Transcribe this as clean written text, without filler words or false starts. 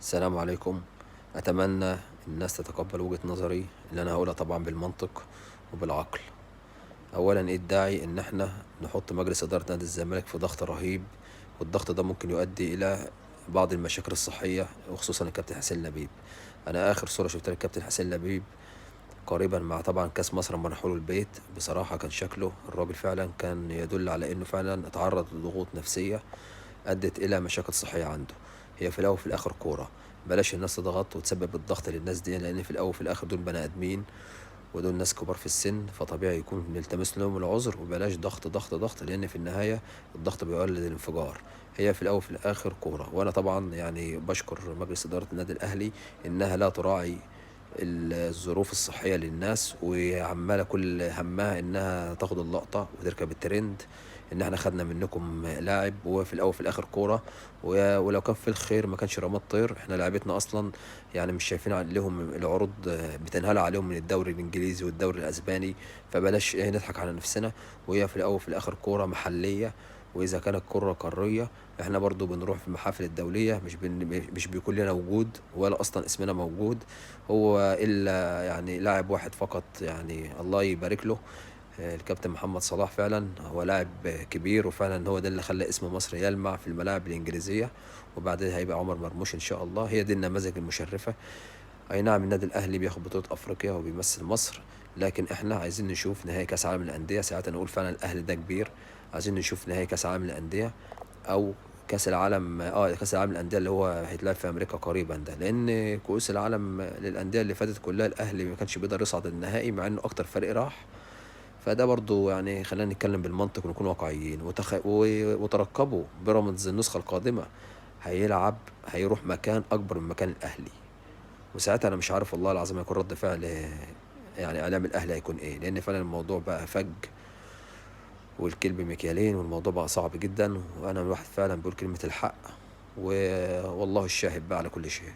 السلام عليكم. أتمنى الناس تتقبل وجهة نظري اللي أنا هقولها طبعا بالمنطق وبالعقل. أولا، إيه الداعي إن إحنا نحط مجلس إدارة نادي الزمالك في ضغط رهيب؟ والضغط ده ممكن يؤدي إلى بعض المشاكل الصحية، وخصوصا الكابتن حسين لبيب. أنا آخر صورة شفتها للكابتن حسين لبيب قريبا مع طبعا كاس مصر لما راحوا له البيت، بصراحة كان شكله الراجل فعلا كان يدل على إنه فعلا اتعرض لضغوط نفسية أدت إلى مشاكل صحية عنده. هي في الأول وفي الآخر كورة، بلاش الناس تضغط وتسبب الضغط للناس دي، لأن في الأول وفي الآخر دول بني آدمين ودول ناس كبار في السن، فطبيعي يكون نلتمس لهم العذر، وبلاش ضغط ضغط ضغط، لأن في النهاية الضغط بيولد الانفجار. هي في الأول وفي الآخر كورة. وأنا طبعا بشكر مجلس إدارة النادي الأهلي إنها لا تراعي الظروف الصحية للناس، وعمالة كل همها إنها تاخد اللقطة وتركب الترند، إن إحنا خدنا منكم لاعب، وفي الأول وفي الآخر كورة، ولو كان في الخير ما كانش رماد طير. إحنا لعبتنا أصلا مش شايفين عليهم العروض بتنهال عليهم من الدوري الإنجليزي والدوري الأسباني، فبلاش نضحك على نفسنا. وهي في الأول وفي الآخر كورة محلية، وإذا كانت كرة قارية إحنا برضو بنروح في المحافل الدولية، مش بيكون لنا وجود ولا أصلا اسمنا موجود، هو إلا لاعب واحد فقط، الله يبارك له، الكابتن محمد صلاح. فعلا هو لاعب كبير، وفعلا هو ده اللي خلى اسم مصر يلمع في الملاعب الإنجليزية، وبعدين هيبقى عمر مرموش إن شاء الله. هي دي النماذج المشرفة. أي نعم النادي الأهلي بياخد بطولة أفريقيا وبيمثل مصر، لكن إحنا عايزين نشوف نهائي كأس عالم للأندية، ساعتها نقول فعلا الأهلي ده كبير. عايزين نشوف نهائي كأس عالم للأندية أو كأس العالم، كأس العالم للأندية اللي هو هيتلعب في أمريكا قريبا ده، لأن كؤوس العالم للأندية اللي فاتت كلها الأهلي ما كانش بيقدر يصعد النهائي مع إنه أكتر فريق راح. فده برضو خلينا نتكلم بالمنطق ونكون واقعيين. وترقبوا بيراميدز النسخة القادمة هيروح مكان أكبر من مكان الأهلي، وساعتها أنا مش عارف والله العظيم هيكون رد فعل إعلام الأهلي هيكون إيه، لأن فعلا الموضوع بقى فج والكلب مكيالين، والموضوع بقى صعب جدا. وأنا الواحد فعلا بيقول كلمة الحق، والله الشاهد بقى على كل شيء.